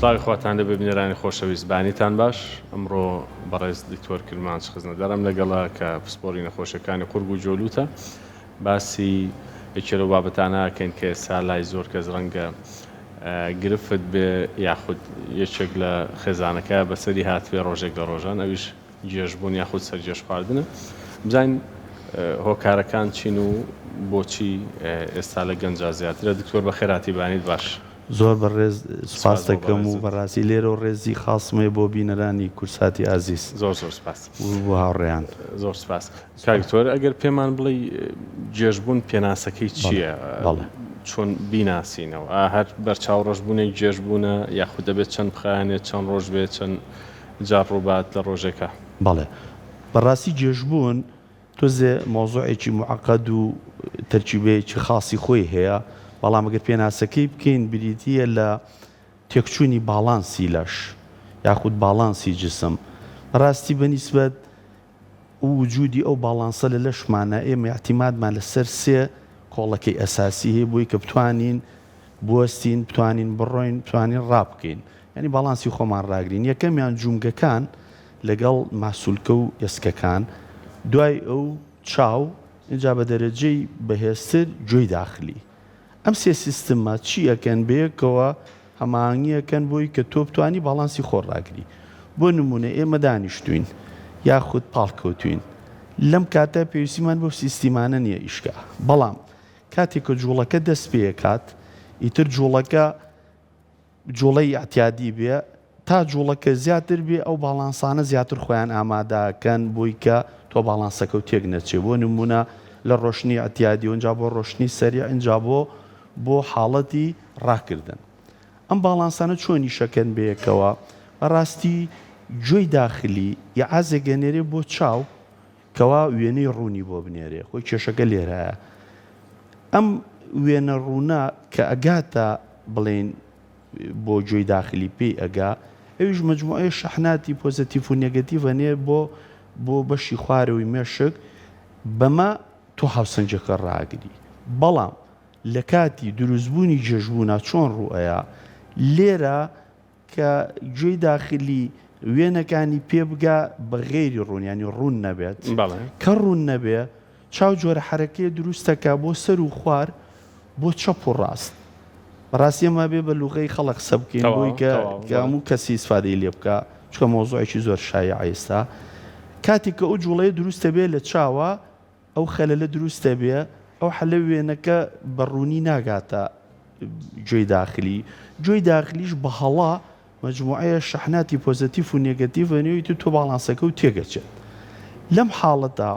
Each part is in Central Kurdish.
سڵاوی خواتان لێبێ بینەرانی خۆشەویست بەیانیتان باش ئەمڕۆ بەڕێز دکتۆر کرمانج خزنەدارم لەگەڵە کە پسپۆری نەخۆشیەکانی قورگ و جۆلوتە باسی یەکێ لەو بابەتانە ئەکەین کە ئێستا لای زۆر کەس ڕەنگە گرفت بێ یاخود یەکێک لە خێزانەکە بەسەری هاتبێ ڕۆژێک لە ڕۆژان ئەویش گێژبوون یاخود سەرگێژ خواردنە بزانین هۆکارەکان چین و بۆچی ئێستا لە گەنجا زیاترە دکتۆر بەخێرهاتی بانیت باش. زۆر بە ڕێز سوپاست دەکەم و بەڕاستی لێرەوە ڕێزی خاصم هەیە بۆ بینەرانی کوردساتی ئازیز. زۆر زۆر سوپاس. و بۆ هاوڕێیان. زۆر سوپاس. کاک دکتۆر ئەگەر پێمان بڵێی گێژبوون پێناسەکەی چییە؟ بەڵێ. چۆن بیناسینەوە؟ ئا هەر بەرچاو ڕەشبوونێک گێژبوونە یاخود دەبێت چەند بخایەنێت چەند ڕۆژ بێت چەند جار ڕووبات لە ڕۆژێکا؟ بەڵێ. بەڕاستی گێژبوون تۆزێ مەوزوعێکی موعەقەد و تەرکیبەیەکی خاصی خۆی هەیە، بەڵام ئەگەر پێناسەکەی بکەین بریتییە لە تێکچوونی باڵانسی لەش یاخود باڵانسی جسم. بەڕاستی بە نیسبەت وجودی ئەو باڵانسە لە لەشمانا ئێمە ئیعتیمادمان لەسەر سێ کۆڵەکەی ئەساسی هەیە بۆی کە بتوانین بوەستین، بتوانین بڕۆین، بتوانین ڕابکەین. یانی باڵانسی خۆمان ڕاگرین. یەکەمیان جومگەکان لەگەڵ ماسولکە و ئێسکەکان، دوای ئەو چاو، ئینجا بە دەرەجەی بەهێزتر گوێی داخلی. ئەم سێ سیستمە چی ئەکەن بەیەکەوە هەماهەنگی ئەکەن بۆی کە تۆ بتوانی باڵانسی خۆت ڕاگری. بۆ نموونە ئێمە دانیشتووین یاخود پاڵکەوتووین لەم کاتە پێویستیمان بەو سیستیمانە نییە ئیش کا. بەڵام کاتێک کە جوڵەکە دەست پێکات ئیتر جوڵەکە جوڵەی ئیعتیادی بێ تا جوڵەکە زیاتر بێ ئەو باڵانسانە زیاتر خۆیان ئامادە ئەکەن بۆی کە تۆ باڵانسەکەو تێک نەچێ بۆ نمونە لە ڕۆشتنی ئیعتیادی ئینجا بۆ ڕۆشتنی سەریع ئینجا بۆ بۆ حاڵەتی ڕاکردن ئەم باڵانسانە چۆن ئیشەکەن بەیەکەوە بەڕاستی گوێی داخلی ئیعازێک ئەنێرێ بۆ چاو کەوا وێنەی ڕوونی بۆ بنێرێ خۆی کێشەکە لێرایە ئەم وێنە ڕوونە کە ئەگاتە بڵێین بۆ گوێی داخلی پێی ئەگا ئەویش مجموعەیە شەحناتی پۆزەتیف و نێگەتیڤ ئەنێ بۆ بۆ بەشی خوارەوەی مێشک بەمە تۆ هاوسەنگیەکە ڕاگری بەڵام لە کاتی دروستبوونی گێژبوونا چۆن ڕووئەیا لێرە کە گوێی داخلی وێنەکانی پێ بگا بە غەیری ڕوون یانی ڕوون نەبێت بەڵێ. کە ڕوون نەبێ چاو جۆرە حەرەکەیە دروست دەکا بۆ سەر و خوار بۆ چەپ و ڕاست بەڕاستی ئێمە ئەبێ بە لوغەی خەڵک قسە بکەین تەواو بۆی کە تەواو کە بەڵێ. هەموو کەسی ئیسفادەی لێ بکا چونکە مەوزوعێکی زۆر شایعە ئێستا کاتێک کە ئەو جوڵەیە دروست دەبێ لە چاوا ئەو خەلەلە دروست دەبێ ئەو حەلە وێنەکە بە ڕوونی ناگاتە گوێی داخلی گوێی داخلیش بە هەڵە مجموعەیە شەحناتی پۆزەتیف و نێگەتیڤ ئەنێویت و تۆ باڵانسەکە و تێگەچێت لەم حاڵەتە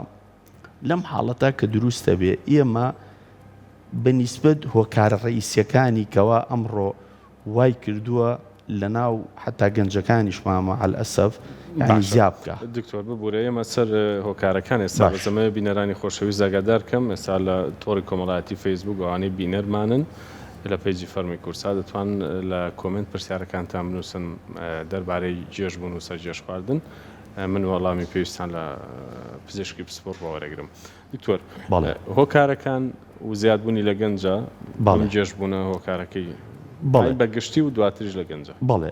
لەم حاڵەتە کە دروست دەبێ ئێمە بە نیسبەت هۆکارە ڕەئیسیەکانی کەوا ئەمڕۆ وای کردووە لەناو حەتا گەنجەکانیشمان مع الاسف یانی باشە زیا بکا. دکتۆر ببورە ئێمە سەر هۆکارەکان ئێستا باش. بەس ئەمەوێ بینەرانی خۆشەویست ئاگادار کەم ئێستا لە تۆڕی کۆمەڵایەتی فەیسبوک ئەوانەی بینەرمانن لە پەیجی فەرمی کوردسات دەتوان لە کۆمێنت پرسیارەکانتان بنووسن دەربارەی گێژبوون و سەرگێژ خواردن من وەڵامی پێویستان لە پزیشکی پسپۆڕ بۆ وەرەگرم. دکتۆر بەڵێ. هۆکارەکان و زیادبوونی لە گەنجا بەڵێ. ئەم گێژبوونە هۆکارەکەی بەڵێ. بە گشتی و دواتریش لە گەنجا. بەڵێ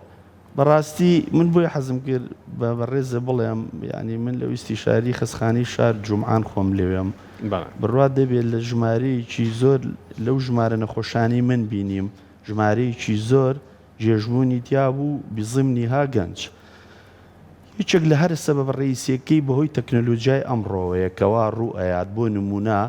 بەڕاستی من بۆیە حەزم کرد بە بەڕێزە بڵێم یانی من لە ئیستیشاری خەستخانەی شار جومعان خۆم لەوێم بەڵێ. بڕوات دەبێت لە ژمارەیەکی زۆر لەو ژمارە نەخۆشانەی من بینیم ژمارەیەکی زۆر گێژبوونی تیابوو بضمنها گەنج. یەکێک لە هەرە سەبەبە ڕەئیسیەکەی بەهۆی تەکنەلۆجیای ئەمڕۆوەیە کەوا ڕوو ئەیات بۆ نموونە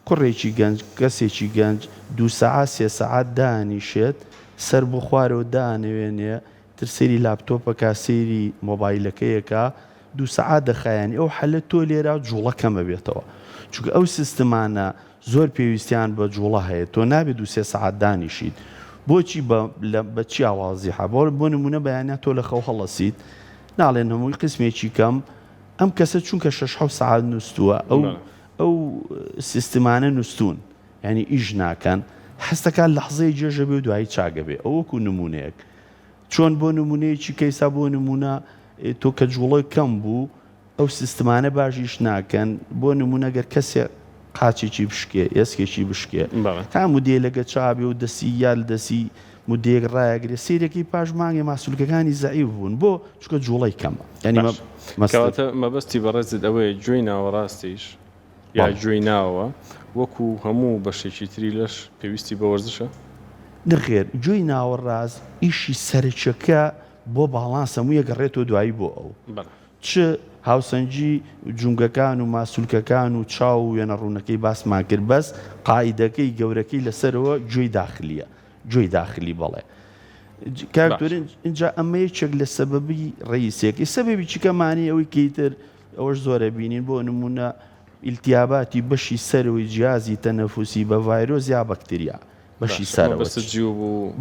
کوڕێکی گەنج کەسێکی گەنج دووسەعات سێ سەعات دانیشێت سەر بۆ خوارەوە دانەوێنێ تر سەیری لاپتۆپەکا سەیری مۆبایلەکەیەکا دووسەعات دەخایەنی ئەو حەلە تۆ لێرە جوڵە کەمەبێتەوە چونکە ئەو سیستمانە زۆر پێویستیان بە جوڵە هەیە تۆ نابێ دوو سێ سەعات دانیشیت بۆچی بە لە بە چیا وازیحە بۆ بۆ نمونە بەیانیان تۆ لە خەو هەڵەسیت ناڵێن هەمووی قسمێکی کەم ئەم کەسە چونکە شەش حەوت سەعات نوستووە ئەو ئەو سیستمانە نوستوون یعنی ئیش ناکەن هەستەکان لەحزەیە گێژە بێ و دوایی چاگە بێ ئەو وەکو نمونەیەک چۆن بۆ نمونەیەکی کەیسا بۆ نمونە تۆ کە جوڵە کەم بوو ئەو سیستمانە باش ئیش ناکەن، بۆ نموونە گەر کەسێ قاچێکی بشکێ، ئێسکێکی بشکێ، بەڵێ. تا مودێلەکە چا بێ و دەستی یا لە دەستی مودەیەک ڕایەگرێ سەیرەکەی پاش مانگێ ماسولکەکانی زەعیف بوون بۆ؟ چونکە جوڵەی کەمە یانی باش کەواتە مەبەستی بەڕێزت ئەوەیە گوێی ناوەڕاستیش یا گوێی ناوەوە وەکو هەموو بەشێکی تری لەش پێویستی بە وەرزشە؟ نەخێر گوێی ناوەڕاست ئیشی سەرەکیەکە بۆ باڵانس هەمووی ئەگەڕێتەوە دوایی بۆ ئەو چ هاوسەنگی جومگەکان و ماسولکەکان و چاو و وێنە ڕوونەکەی باسمان کرد بەس قائیدەکەی گەورەکەی لەسەرەوە گوێی داخلیە گوێی داخلی بەڵێ کاک دۆرین ئینجا ئەمە یەکێک لە سەبەبی ڕئیسیەکەی سەبەبی چیکە مانی ئەوەی کەیتر ئەوەش زۆرە بینین بۆ نمونە ئیلتیاباتی بەشی سەرەوەی جیازی تەنەفوسی بە ڤایرۆس یا بەکتریا بەشی سەرەوە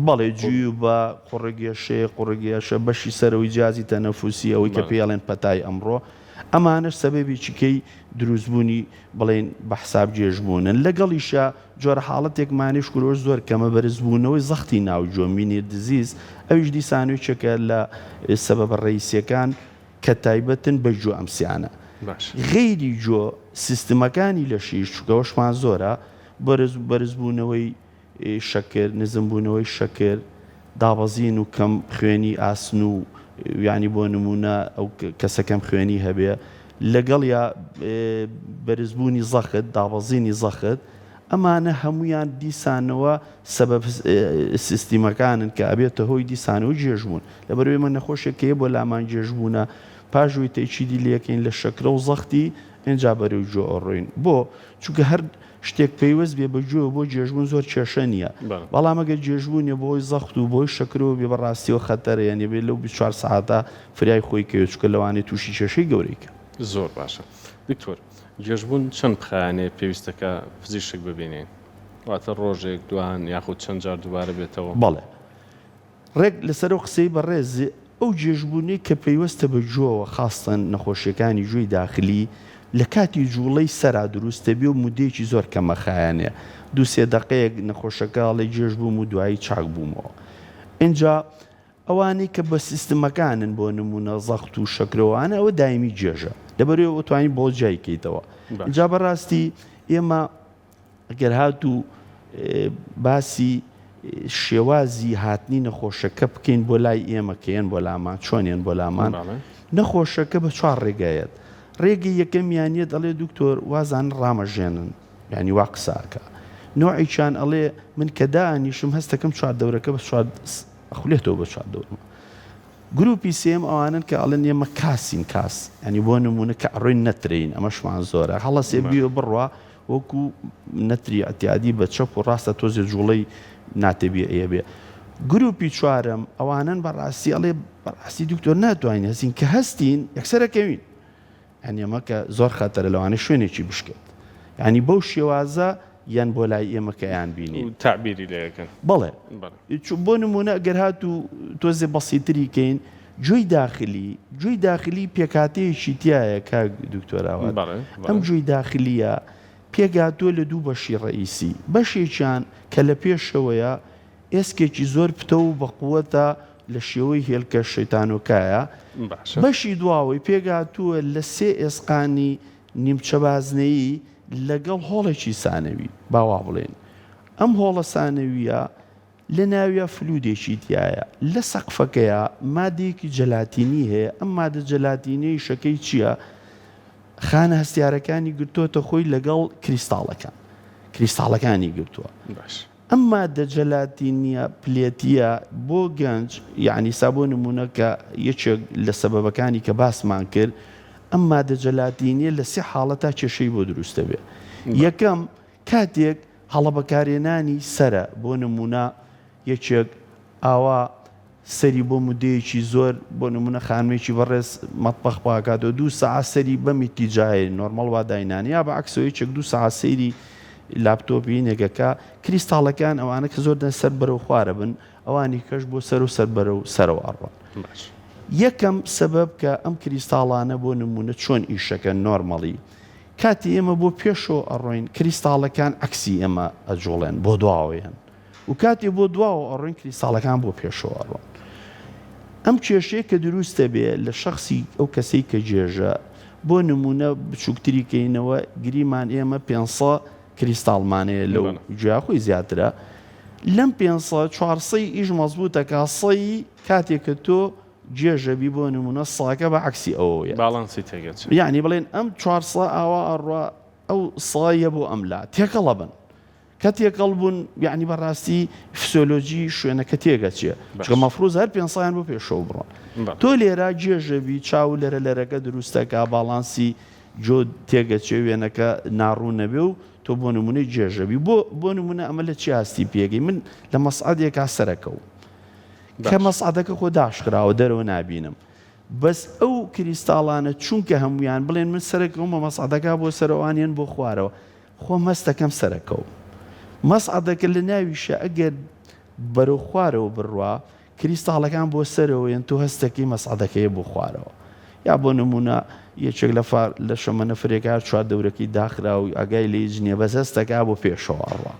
بەڵێ جیوبە قوڕگێشەیە قوڕگێشە بەشی سەرەوەی جیازی تەنەفوسی ئەوەی کە پێی ئەڵێن پەتای ئەمڕۆ ئەمانەش سەبەبی چیکەی دروستبوونی بڵێین بە حساب گێژبوونن لەگەڵیشا جۆرە حاڵەتێکمانەی شکور زۆر کەمە بەرزبوونەوەی زەختی ناو گوێ Meniere disease ئەویش دیسان یەکێکە لە سەبەبە ڕەئیسیەکان کە تایبەتن بە گوێ ئەم سیانە غەیری گوێ سیستمەکانی لەشیش چونکە ئەوەشمان زۆرە بەرز بەرزبوونەوەی شەکر، نزمبوونەوەی شەکر، دابەزین و کەم خوێنی ئاسن و یانی بۆ نموونە ئەو کەسە کەم خوێنی هەبێ لەگەڵیا بەرزبوونی زەخت، دابەزینی زەخت، ئەمانە هەموویان دیسانەوە سەبەب سیستیمەکانن کە ئەبێتە هۆی دیسانەوە گێژبوون. لەبەرئەوەی ئێمە نەخۆشێک کە یە بۆ لامان گێژبوونە پاش ئەوەی تەئکیدی لێکەین لە شەکرە و زەختی ئینجا بەرەو گوێ ئەڕۆین. بۆ؟ چونکە هەر شتێک پەیوەست بێ بە گوێوە بۆ گێژبوون زۆر کێشە نییە بەڵام ئەگەر گێژبوونێ بەهۆی زەخت و بەهۆی شەکرەوە بێ بەڕاستیەوە خەتەرە یانی ئەبێ لەو 24 سەعاتە فریای خۆی کەوێ چونکە لەوانەیە تووشی کێشەی گەورەی کە. زۆر باشە دکتۆر گێژبوون چەند بخایەنێ پێویستە کە پزیشک ببینین واتە ڕۆژێک دوان یاخود چەند جار دووبارە بێتەوە؟ بەڵێ ڕێک لەسەر ئەو قسەی بەڕێز، ئەو گێژبوونەی کە پەیوەستە بە گوێوە خاستەن نەخۆشیەکانی گوێی داخلی لە کاتی جوڵەی سەرا دروست دەبێ و مودەیەکی زۆر کەمە خایەنێ دوو سێ دەقەیەک نەخۆشەکە ئەڵێ گێژ بووم و دوایی چاک بوومەوە ئینجا ئەوانەی کە بە سیستمەکانن بۆ نمونە زەخت و شەکرە و ئەوانە ئەوە دایمی گێژە لەبەرئەوەی ئەتوانی بۆ جیای کەیتەوە ئینجا بەڕاستی ئێمە گەر هاتوو باسی شێوازی هاتنی نەخۆشەکە بکەین بۆ لای ئێمە کە یەن بۆ لامان چۆن یەن بۆ لامان نەخۆشەکە بە چوار ڕێگایەت ڕێگەی یەکەمیان یەت ئەڵێ دکتۆر وازان ڕامەژێنن یعنی وا قساکە نوعیان ئەڵێ من کە دانیشم هەستەکەم چوار دەورەکە بە چوار ئەخولێتەوە بە چوار دەورمە گروپی سێیەم ئەوانەن کە ئەڵێن ئێمە کاسین کاس یانی بۆ نمونە کە ئەڕۆین نەترێین ئەمەشمان زۆرە هەڵەسێ بیوە بڕوا وەکو نەتری ئەتیادی بە چەپ و ڕاستە تۆزێ جوڵەی ناتەبیعیە بێ گروپی چوارەم ئەوانەن بەڕاستی ئەڵێ بەڕاستی دکتۆر ناتوانین هەستین کە هەستین یەکسەرەکەوین یانی ئەمە کە زۆر خەتەرە لەوانەیە شوێنێکی بشکێت یانی بەو شێوازە یان بۆ لای ئێمە کە یان بینی تەعبیری لێ ئەکەن. بەڵێ بۆ نمونە گەر هاتوو تۆزێ بەسیتری کەین گوێی داخلی گوێی داخلی پێکهاتەیەکی تایە کاک دکتۆر ئاوات ئەم گوێی داخلیە پێکهاتووە لە دوو بەشی ڕئیسی بەشێکیان کە لە پێشەوەیە ئێسکێکی زۆر پتەو و بەقوەتە لە شێوەی هێلکە شەیتانۆکایە، باشە. بەشی دواوەی پێکهاتووە لە سێ ئێسقانی نیمچە بازنەیی لەگەڵ هۆڵێکی سانەوی، با وا بڵێین ئەم هۆڵە سانەوییە لە ناویا فلودێکی تیایە، لە سەقفەکەیا مادەیەکی جەلاتینی هەیە، ئەم مادە جەلاتینیەی شەکەی چییە؟ خانە هەستیارەکانی گرتۆتە خۆی لەگەڵ کریستاڵەکان، کریستاڵەکانی گرتووە. باشە. ئەم مادە جەلاتینیە پلێتیە بۆ گەنج یەعنی سا بۆ نمونە کە یەکێک لە سەبەبەکانی کە باسمان کرد ئەم مادە جەلاتینیە لە سێ حاڵەتا کێشەی بۆ دروست دەبێ یەکەم کاتێک هەڵە بەکارێنانی سەرە بۆ نمونە یەکێک ئاوا سەری بۆ مودەیەکی زۆر بۆ نمونە خانمێکی بەڕێز مەتبەخ پاکاتەوە دوو سەعات سەری بەم ئیتیجاهەیە نۆرمەڵ وا داینانێ یا بە عەکسەوە یەکێک دوو سەعات سەیری لاپتۆپی هینێک ئەکا کریستاڵەکان ئەوانە کە زۆر دەن سەر بەرەو خوارە بن ئەوانی کەش بۆ سەر و سەر بەرەو سەرەوە ئەڕۆن باش. یەکەم سەبەب کە ئەم کریستاڵانە بۆ نمونە چۆن ئیشەکەن normally کاتی ئێمە بۆ پێشەوە ئەڕۆین کریستاڵەکان عەکسی ئێمە ئەجوڵێن بۆ دواوە یەن و کاتێ بۆ دواوە ئەڕۆین کریستاڵەکان بۆ پێشەوە ئەڕۆن. ئەم کێشەیە کە دروست دەبێ لە شەخسی ئەو کەسەی کە گێژە، بۆ نموونە بچووکتری کەینەوە گریمان ئێمە 500 کریستاڵمان هەیە لەو گوێیا خۆی زیاترە. لەم پێنسە چوارسەی ئیش مەزبووتە کا سەی کاتێک کە تۆ گێژە بی بۆ نمونە ساکە بە عەکسی ئەوەوە یەت. باڵانسی تێگەچێ. یانی بڵێن ئەم چوارسە ئاوا ئەڕوا ئەو سایە بۆ ئەم لا تێکەڵ ئەبن. کە تێکەڵ بوون یانی بەڕاستی فسۆلۆجی شوێنەکە تێگەچێ. چونکە مەفروز هەر پێنسەیان بۆ پێشەوە بڕۆن. تۆ لێرە گێژە بی چاو لەرە لەرەکە دروستەکا باڵانسی جۆ تێگەچێ وێنەکە ناڕوون نەبێ و تۆ بۆ نمونەی گێژە بی بۆ بۆ نمونە ئەمە لە چی هەستی پێگەی من لە مەسعەدێکا سەرەکەوم کە مەسعەدەکە خۆ داشخراوە دەرەوە نابینم بەس ئەو کریستاڵانە چونکە هەمویان بڵێن من سەرەکەوم بە مەسعەدەکە بۆ سەرەوانیان بۆ خوارەوە خۆ مەستەکەم سەرەکەوم مەسعەدەکە لە ناویشە ئەگەر بەرەو خوارەوە بڕوا کریستاڵەکان بۆ سەرەوەیەن تۆ هەست دەکەی مەسعەدەکەیە بۆ خوارەوە یا بۆ نموونە یەکێک لە فار لە شەمەنەفرێکا چواردەورەکەی داخرا و ئاگای لە هیچ نییە بەس هەست دەکا بۆ پێشەوە ئەڕوا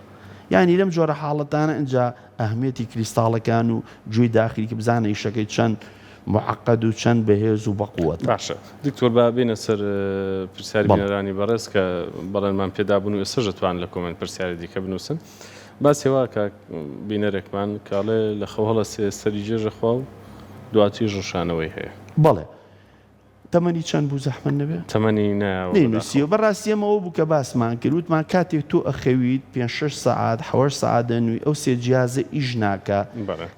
یانی لەم جۆرە حاڵەتانە ئینجا ئەهمیەتی کریستاڵەکان و گوێی داخلی کە بزانە ئیشەکەی چەند معقد و چەند بەهێز و بەقوەتە. باشە دکتۆر با بێینە سەر پرسیاری بینەرانی بەڕێز کە بەڵێنمان پێدابوون و ئێستاش دەتوانن لە کۆمێنت پرسیاری دیکە بنووسن. باسی وا کاک بینەرێکمان کە ئەڵێ لە خەو هەڵەسێ سەری جێژە خوا و دواتریش ڕشانەوەی هەیە. بەڵێ تەمەنی چەند بوو زەحمەت نەبێ؟ تەمەنی نایاوە بەداخەوە. نەینوسیوە. بەڕاستی ئەمە ئەوە بوو کە باسمان کرد وتمان کاتێک تۆ ئەخەویت پێنج شەش سەعات حەوەش سەعات دەنووی ئەو سێ جیازە ئیش ناکا بەڵێ.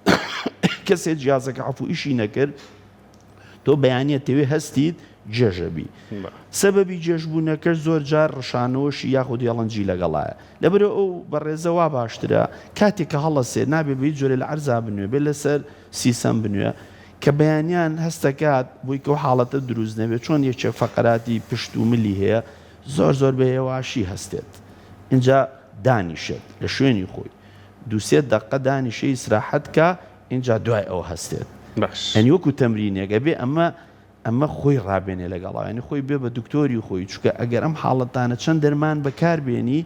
کە سێ جیازەکە عەفوو ئیشی نەکرد تۆ بەیانیە تەوێ هەستیت گێژە بی سەبەبی گێژ بوونەکەش زۆر جار ڕشانەوەشی یاخود هێڵنجی لەگەڵایە لەبەرئەوە ئەو بەڕێزە وا باشترە کاتێک کە هەڵەسێ نابێ بە هیچ جۆرێ لە عەرزا بنوێ بێ لەسەر سیسەم بنوێ کە بەیانیان هەستەکات بۆی کەو حاڵەتە دروست نەبێ چۆن یەکێک فەقەراتی پشت و ملی هەیە زۆر زۆر بە هێواشی هەستێت ئینجا دانیشێت لە شوێنی خۆی دووسێ دەقە دانیشێ ئیسراحەت کا ئینجا دوای ئەوە هەستێت باش. یانی وەکو تەمرینێک ئەبێ ئەمە ئەمە خۆی ڕابێنێ لەگەڵا یانی خۆی بێ بە دکتۆری خۆی چونکە ئەگەر ئەم حاڵەتانە چەند دەرمان بەکار بێنی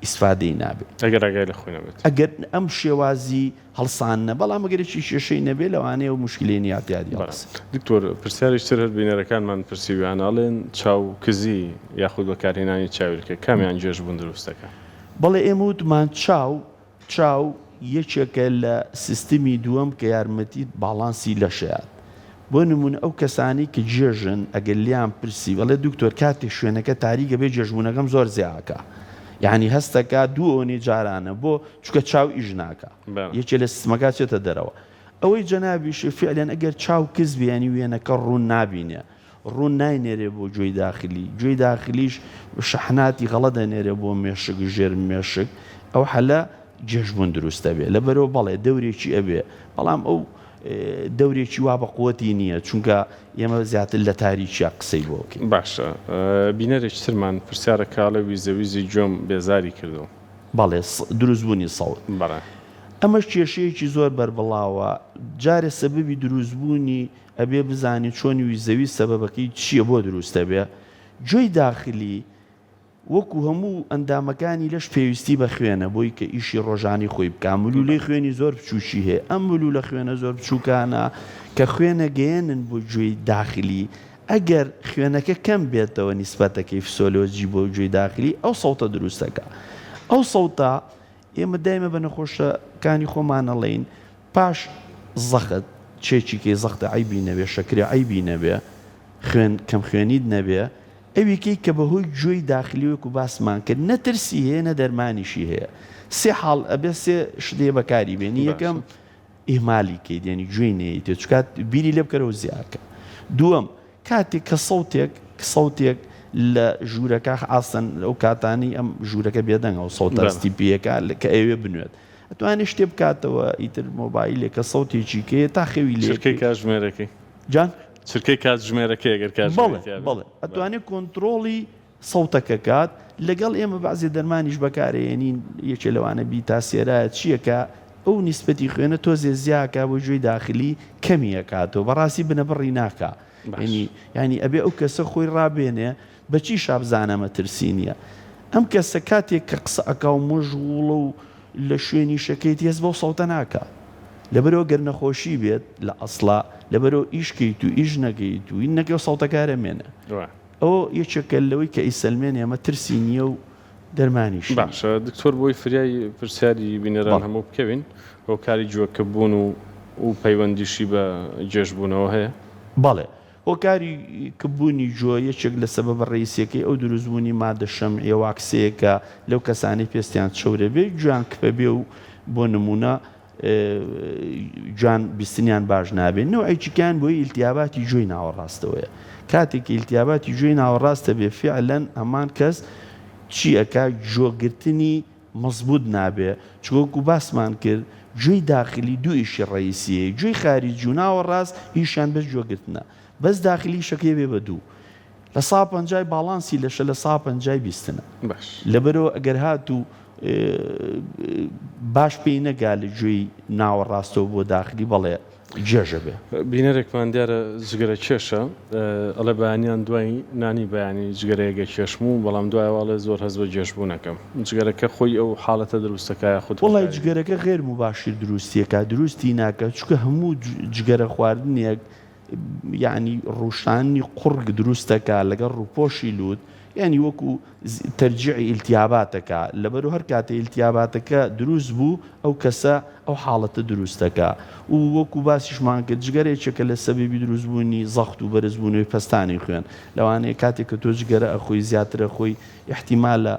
ئیسفادەی نابێ. ئەگەر ئاگای لە خۆی نەبێت. ئەگەر ئەم شێوازی هەڵساندنە بەڵام ئەگەر یەکی کێشەی نەبێ لەوانەیە ئەو موشکیلەی نیە اعتیادی بەڵێ هەڵسێ. دکتۆر پرسیارێکی تر هەر بینەرەکانمان پرسیویانە ئەڵێن چاو کزی یاخود بەکارهێنانی چاویلکە کامیان گێژبوون دروست دەکا؟ بەڵێ ئێمە وتمان چاو چاو یەکێکە لە سیستمی دووەم کە یارمەتیت باڵانسی لەش ئەیات. بۆ نموونە ئەو کەسانەی کە گێژن ئەگەر لێیان پرسی ئەڵێ دکتۆر کاتێک شوێنەکە تاریکە بێ گێژبوونەکەم زۆر زیاکا یانی هەستەکا دوو ئەوەنەی جارانە بۆ چونکە چاو ئیش ناکا یەکێ لە سیستمەکە چێتە دەرەوە ئەوەی جەنابیشی فعلەن ئەگەر چاو کز بێ یانی وێنەکە ڕوون نابینێ ڕوون ناینێرێ بۆ گوێی داخلی، گوێی داخلیش شەحناتی غەڵەت ئەنێرێ بۆ مێشک ژێر مێشک، ئەو حەلە گێژبوون دروست ئەبێ، لەبەرئەوە بەڵێ دەورێکی ئەبێ، بەڵام ئەو دەورێکی وا بە قوەتی نییە، چونکە ئێمە زیاتر لە تاریکیا قسەی بۆ ئەکەین. باشە بینەرێکی ترمان پرسیارە کە ئەڵێ ویزەویزی گوێم بێزاری کردووم. بەڵێ دروستبوونی سەوت. بەڵێ. ئەمەش کێشەیەکی زۆر بەربڵاوە، جارێ سەبەبی دروستبوونی ئەبێ بزانی چۆن ویزەویز سەبەبەکەی چیە بۆ دروست ئەبێ گوێی داخلی وەکو هەموو ئەندامەکانی لەش پێویستی بە خوێنە بۆی کە ئیشی ڕۆژانی خۆی بکا ملولەی خوێنی زۆر بچوکی هەیە ئەم ملولە خوێنە زۆر بچوکانە کە خوێنە گەیەنن بۆ گوێی داخلی ئەگەر خوێنەکە کەم بێتەوە نیسبەتەکەی فسۆلۆجی بۆ گوێی داخلی ئەو سەوتە دروستەکا ئەو سەوتە ئێمە دایمە بە نەخۆشەکانی خۆمان ئەڵێین پاش زەخت چێکی کەی زەختە عەیبی نەبێ شەکرە عەیبی نەبێ خوێن کەم خوێنیت نەبێ ئەوی کەی کە بەهۆی گوێی داخلی وەکو باسمان کرد نە ترسی هەیە نە دەرمانیشی هەیە سێ حاڵ ئەبێ سێ شت هەیە بەکاری بێنی یەکەم ئیهمالی کەیت یانی گوێی نەیەیتێ چونکە بیری لێ بکەرەوە زیاکە دووەم کاتێک کە سەوتێک سەوتێک لە ژوورەکە ئاستەن ئەو کاتانەی ئەم ژوورەکە بێدەنگە و سەوتە هەستی پێیەکە کە ئەیەوێ بنوێت ئەتوانێ شتێ بکاتەوە ئیتر مۆبایلێکە سەوتێکی کەیە تا خەوی لێ چرکەی کاتژمێرەکەی جان چرکەی کاتژمێرەکەی ئەگەر کاتژمێری بەڵێ تیا بێت بەڵێ ئەتوانێ کۆنترۆڵی سەوتەکە کات لەگەڵ ئێمە بەعزێ دەرمانیش بەکارەیەنین یەکێ لەوانە بیتاسێرایە چیە کە ئەو نیسبەتی خوێنە تۆزێ زیاکا بۆ گوێی داخلی کەمی ئەکاتەوە بەڕاستی بنەبڕی ناکا یانی یانی ئەبێ ئەو کەسە خۆی ڕابێنێ بەچی شابزانە مەترسی نیە ئەم کەسە کاتێک کە قسە ئەکا و مەشغوڵە و لە شوێنیشەکەیتی هەست بەو سەوتە ناکا لەبەرئەوە گەر نەخۆشی بێت لە ئەسڵا لەبەرئەوە ئیش کەیت و ئیش نەکەیت و هین نەکەی ئەو سەوتەکە هەر ئەمێنێ. ئەوە یەکێکە لەوەی کە ئەیسەلمێنێ ئەمە ترسی نییە و. دەرمانیشی. باشە دکتۆر بۆی فریای پرسیاری بینەران بەڵێ. هەموو بکەوین هۆکاری گوێکپبوون و و پەیوەندیشی بە گێژبوونەوە هەیە؟ بەڵێ هۆکاری کپبوونی گوێ یەکێک لە سەبەبە ڕەئیسیەکەی ئەو دروستبوونی مادە شەمعیە واکسەیە کە لەو کەسانەی پێستیان چەورە بێ گوێیان کپە بێ و بۆ نموونە گوێیان بیستنیان باش نابێ نەوعێکی کەیان بۆی ئیلتیاباتی گوێی ناوەڕاستەوەیە کاتێک کە ئیلتیاباتی گوێی ناوەڕاستە بێ فعلەن هەمان کەس چی ئەکا گوێگرتنی مەزبوت نابێ چونکە وەکو باسمان کرد گوێی داخلی دوو ئیشی ڕەئیسی هەیە گوێی خاریجی و ناوەڕاست ئیشیان بەس گوێگرتنە بەس داخلی ئیشەکەی بێ بە دوو لە سا پەنجای باڵانسی لەشە لە سا پەنجای بیستنە باش. لەبەرئەوە ئەگەر هاتوو باش پێی نەگا لە گوێی ناوەڕاستەوە بۆ داخلی بەڵێ گێژە بێ. بینەرێکمان دیارە جگەرە کێشە ئەڵێ بەیانیان دوای نانی بەیانی جگەرەیەک ئەکێشم و بەڵام دوایەوە ئەڵێ زۆر هەست بە گێژبوون ئەکەم جگەرەکە خۆی ئەو حاڵەتە دروستەکا یاخود وەڵای هۆکاری. جگەرەکە غێر موباشیر دروستیەکا دروستی ناکا چونکە هەموو جگەرە خواردنێک یەعنی ڕووشانی قوڕگ دروست دەکا لەگەڵ ڕووپۆشی لووت یەعنی وەکو تەرجیعی ئیلتیاباتەکە لەبەرو هەر کاتێ ئیلتیاباتەکە دروست بوو ئەو کەسە ئەو حاڵەتە دروست دەکا و وەکو باسیشمان کرد جگەرە یەکێکە لە سەبەبی دروست بوونی زەخت و بەرز بوونەوەی پەستانی خوێن لەوانەیە کاتێک کە تۆ جگەرە ئەخۆی زیاتر ئەخۆی ئیحتیمالە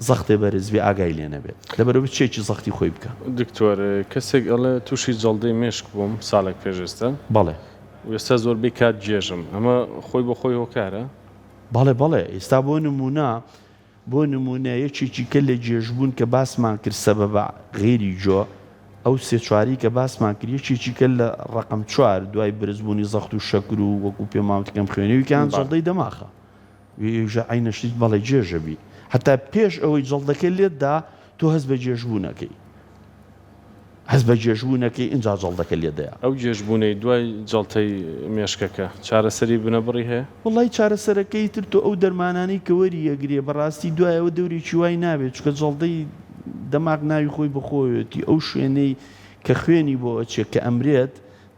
زەختێ بەرز بێ ئاگای لێ نەبێت لەبەرئەوە چێکی زەختی خۆی بکە. دکتۆر کەسێک ئەڵێ توشی جەڵدەی مێشک بووم ساڵێک پێش ئێستا بەڵێ. و ئێستا زۆربەی کات گێژم ئەمە خۆی بۆ خۆی هۆکارە؟ بەڵێ بەڵێ ئێستا بۆ نمونە بۆ نمونە یەکێکی کە لە گێژبوون کە باسمان کرد سەبەبە غەیری جۆ ئەو سێ چواری کە باسمان کرد یەکێکی کە لە ڕەقەم چوار دوای بەرزبوونی زەخت و شەکر و وەکو پێمان وت کەم خوێنەوی کە یان جەڵدەی دەماخە. وێژە عەینە شت بەڵێ گێژە بی هەتا پێش ئەوەی جەڵدەکە لێت دا تۆ هەست بە گێژبوون ئەکەی هەست بە گێژبوون ئەکەی ئینجا جەڵدەکە لێ دەیا. ئەو گێژبوونەی دوای جەڵتەی مێشکەکە چارەسەری بنەبڕی هەیە؟ وەڵای چارەسەرەکەی تر تۆ ئەو دەرمانانەی کە وەری ئەگرێ بەڕاستی دوای ئەوە دەورێکی وای نابێ چونکە جەڵدەی دەماغ ناوی خۆی بەخۆیەتی ئەو شوێنەی کە خوێنی بۆ ئەچێ کە ئەمرێت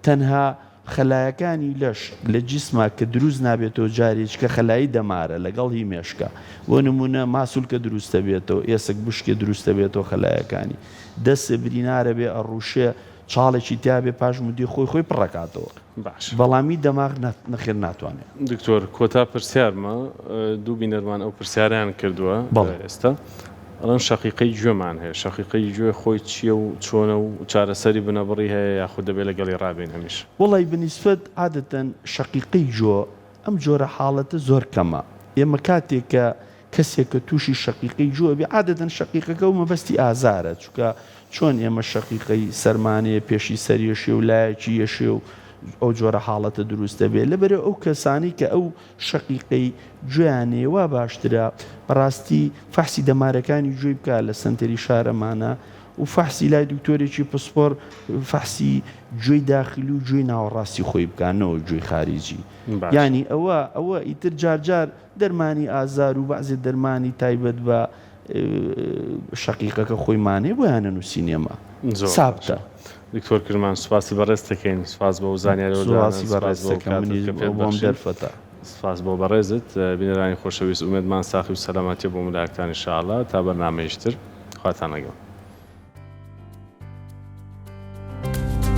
تەنها خەلایەکانی لەش لە جیسما کە دروست نابێتەوە جارێچکە خەلایی دەمارە لەگەڵ هی مێشکە بۆ نمونە ماسولکە دروستەبێتەوە ئێسک بشکێ دروستەبێتەوە خەلایەکانی دەسێ برینارە بێ ئەڕوشێ چاڵێکی تیابێ پاش مدی خۆی خۆی پڕەکاتەوە باشە. بەڵام هی دەماغ نەخێر ناتوانێ. دکتۆر کۆتا پرسیارمە دوو بینەرمان ئەو پرسیارەیان کردووە بەڵێ. ئێستا ئەڵێن شەقیقەی گوێمان هەیە، شەقیقەی گوێ خۆی چییە و چۆنە و چارەسەری بنەبڕی هەیە یاخود دەبێت لەگەڵی ڕابێین هەمیشە؟ وەڵای بەنیسبەت عادەتەن شەقیقەی گۆ ئەم جۆرە حاڵەتە زۆر کەمە، ئێمە کاتێک کە کەسێک کە تووشی شەقیقەی گۆ ئەبێ عادەتەن شەقیقەکە و مەبەستی ئازارە چونکە چۆن ئێمە شەقیقەی سەرمان هەیە پێشی سەر یەشێ و لایەکی یەشێ و ئەو جۆرە حاڵەتە دروست دەبێ لەبەرئ ئەو کەسانەی کە ئەو شەقیقەی گوێیان هەیە وا باشترە بەڕاستی فەحسی دەمارەکانی گوێی بکا لە سەنتەری شارەمانە و فەحسی لای دکتۆرێکی پسپۆر فەحسی گوێی داخلی و گوێی ناوەڕاستی خۆی بکا نەوەک گوێی خاریجی باشە. یانی ئەوە ئەوە ئیتر جار جار دەرمانی ئازار و بەعزێ دەرمانی تایبەت بە شەقیقەکە خۆیمان هەیە بۆیان ئەنووسین ئێمە زۆر باشە. سابتە. دکتۆر کرمان سوپاسی بەڕێزت دەکەین سوپاس بۆ ئەو زانیاری و دانە سوپاسی سوپاس بەڕێزت بۆ ئەو دەکەم کاتەت منیش کە پێت بۆم بەخشین دەرفەتە. سوپاس بۆ بەڕێزت بینەرانی خۆشەویست ئومێدمان ساخی و سەلامەتیە بۆ ملایەکتان ان شاء اللە تا بەرنامەیش تر خواتان لەگەڵ.